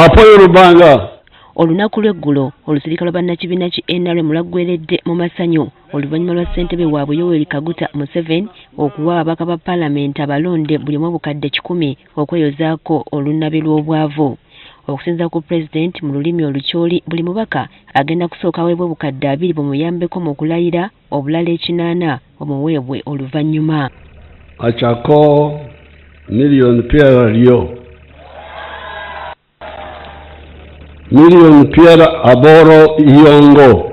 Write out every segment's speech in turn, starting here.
Apoyo Lubanga. Olunaku lw'eggulo olusirika lwa bannakibiina ki NRM lwaggweredde mu masanyu oluvannyuma lwa ssentebe waabwe Yoweri Kaguta Museveni okuwa ababaka ba paalamenti abalonde buli omu obukadde 100 okweyozaako olunnabe lw'obwavu. Okusinziira ku pulezidenti mu lulimi Olukyoli, buli mubaka agenda kusooka aweebwe obukadde 20 bumuyambeko mu kulayira, obulala 8 omuweebwe oluvannyuma. Achako milioni 20 milioni 80 iyongo.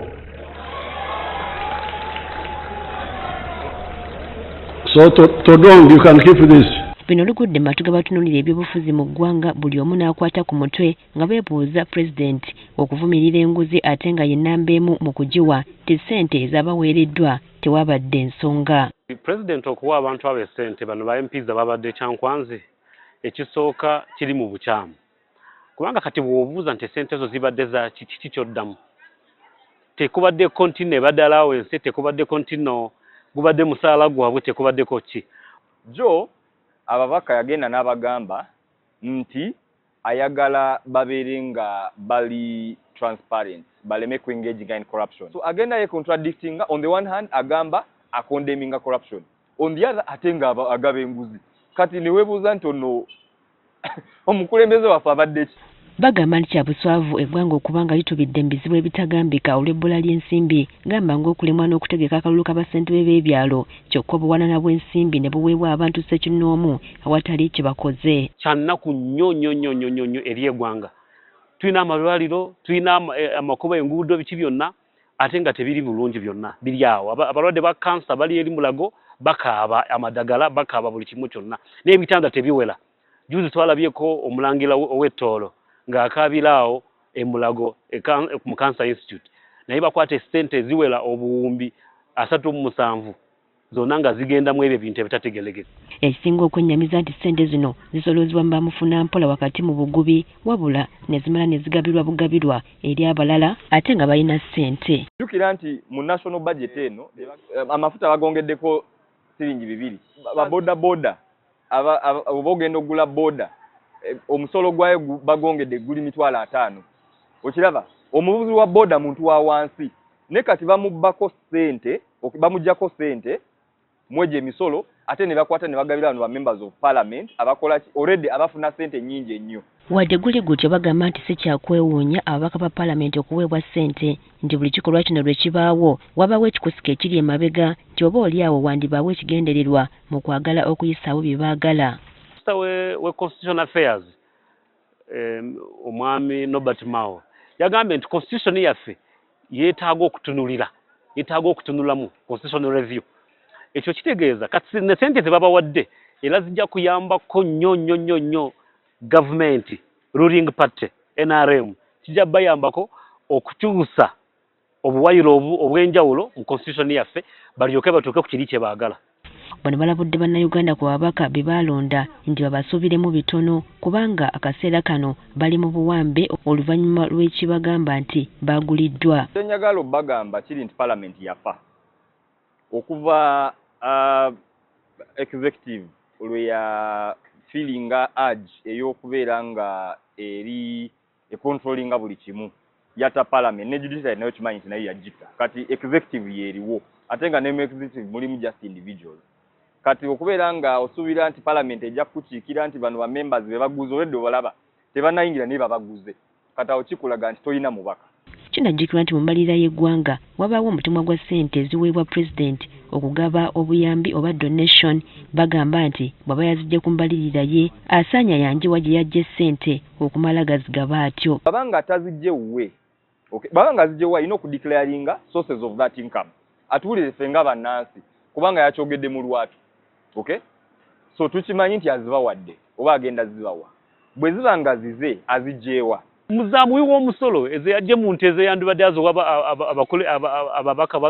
So Todwong, you can keep this. Bino olugudde mu matu g'abatunuulira ebyobufuzi mu ggwanga, buli omu n'akwata ku mutwe nga beebuuza pulezidenti okuvumirira enguzi ate nga ye nnamba emu mu kugiwa nti ssente ezaabaweereddwa tewabadde nsonga. Pulezidenti okuwa abantu abo essente, bano ba MPs ababadde Kyankwanzi, ekisooka kiri mu bukyamu. Kubanga kati bw'obuuza nti essente ezo zibadde za kiki, ki ky'oddamu? Tekubaddeko nti nno ebadde allowance, tekubaddeko nti nno gubadde musaala gwabwe, tekubaddeko ki. Jo ababaka yagenda n'abagamba nti ayagala babeere nga bali transparent, baleme kuengaginga in corruption. So agenda ye contradictinga. On the one hand agamba acondemninga corruption, on the other ate nga agaba enguzi. Kati neweebuuza nti ono omukulembeze waffe abadde ki? Bagamba nti kya buswavu eggwanga okuba nga litubidde mu bizibu ebitagambika olw'ebbula ly'ensimbi, gamba ng'okulemwa n'okutegeka akalulu ka bassentebe b'ebyalo, kyokka obuwanana bw'ensimbi ne buweebwa abantu ssekinnoomu awatali kye bakoze. Kya nnaku nnyo nnyo nnyo nnyo nnyo nnyo eri eggwanga. Tulina amalwaliro, tulina amakubo, enguudo, biki byonna, ate nga tebiri bulungi, byonna biri awo. Abalwadde ba kansa bali eri Mulago bakaaba amadagala, bakaaba buli kimu kyonna, n'ebitanda tebiwera. Juzi twalabyeko omulangira ow'Ettoolo ng'akaabira awo e Mulago mu Cancer Institute, naye bakwata essente eziwera obuwumbi 37 zonna nga zigenda mu ebyo ebintu ebitategeerekeka. Ekisinga okwennyamiza nti ssente zino zisoloozebwa mu bamufunampola wakati mu bugubi, wabula ne zimala ne zigabirwa bugabirwa eri abalala ate nga balina ssente. Jjukira nti mu national budget eno amafuta bagongeddeko siringi 2. Ba boda boda oba ogenda okugula boda, omusolo gwayo bagongedde guli 50,000. Okiraba omuvuzi wa boda muntu wa wansi, ne kati bamubbako ssente, bamuggyako ssente mwegyo emisolo, ate ne bakwata ne bagabira bano ba members of parliament abakola ki already abafuna ssente nnyingi ennyo. Wadde guli gutyo, bagamba nti si kyakwewuunya ababaka ba paalamenti okuweebwa ssente, nti buli kikolwa kino lwe kibaawo wabaawo ekikusika ekiri emabega, nti oba oli awo wandibaawo ekigendererwa mu kwagala okuyisaawo bye baagala. Minisita we Constitution Affairs, omwami Norbert Mao, yagambye nti constitution yaffe yeetaaga okutunulira, yeetaaga okutunulamu, constitutional review. Ekyo kitegeeza kati ne ssente ze babawadde era zijja kuyambako nnyo nnyo nnyo nnyo gavumenti, ruling party NRM, kijja bayambako okukyusa obuwayiro obw'enjawulo mu constitution yaffe, balyoke batuuke ku kiri kye baagala. Bano balabudde bannayuganda ku babaka be baalonda nti babasuubiremu bitono, kubanga akaseera kano bali mu buwambe oluvannyuma lw'ekibagamba nti baaguliddwa. Kye njagala obbagamba kiri nti paalamenti yafa okuva executive lwe ya feelinga urge ey'okubeera nga eri econtrollinga buli kimu, yatta parliament ne judiciary, nayo kimanyi nti nayo yagitta. Kati executive yeeriwo, ate nga ne mu executive mulimu just individuals. Kati okubeera nga osuubira nti parliament ejja kukukiikira, nti bano ba members be baguze olwedde, obalaba tebannayingira naye babaguze, kati awo kikulaga nti tolina mubaka. Kinajjukirwa nti mu mbalirira y'eggwanga wabaawo omutemwa gwa ssente eziweebwa pulezidenti okugaba obuyambi oba donation. Bagamba nti bw'aba yazijje ku mbalirira ye, asaanye ayanjiwa gye yaggye ssente okumala gazigaba atyo. Bw'aba nga tazijje wuwe, okay, bw'aba nga azijje wuwe, alina okudeclaringa sources of that income, atuwulire ffe nga bannansi, kubanga yakyogedde mu lwatu. Okay, so tukimanyi nti azibawadde oba agenda zibawa. Bwe ziba nga zize, azigyewa? Muzaamuwi w'omusolo ezo yajje mu nte ezeyandibadde azowa ababaka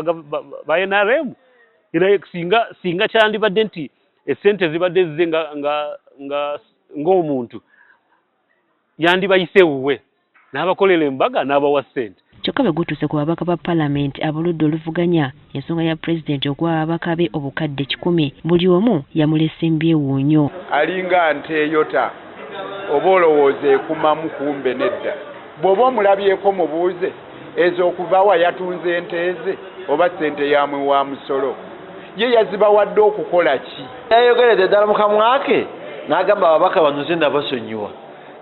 ba NRM. Era singa kyandibadde nti essente zibadde zize ng'omuntu yandibayise ewuwe n'abakolera embaga n'abawa ssente. Kyokka bwe gutuuse ku babaka ba paalamenti aboludda oluvuganya, ensonga ya pulezidenti okuwa ababaka be obukadde 100 buli omu yamulese mbyewuunyo. Alinga nteeyota. Oba olowooza ekumamu, kumbe nedda. Bw'oba omulabyeko mubuuze, ezo okuva wa yatunze ente ze oba ssente ya muwi wa musolo? Ye yazibawadde okukola ki? Yayogeredde ddala mu kamwa ke n'agamba, "Ababaka bano nze nabasonyiwa."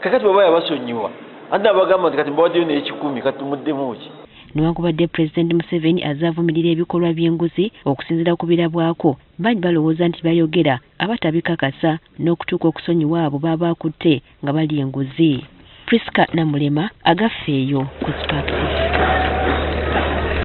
Kakati bw'aba yabasonyiwa, ate nabagamba nti kati mbawaddeyo n'ekikumi, kati tumuddemu ki? Newankubadde Pulezidenti Museveni azze avumirira ebikolwa by'enguzi, okusinziira ku birabwako bangi balowooza nti byayogera aba tabikakasa n'okutuuka okusonyiwa abo b'aba akutte nga balya enguzi. Priska Namulema, Agaffe eyo ku Spark.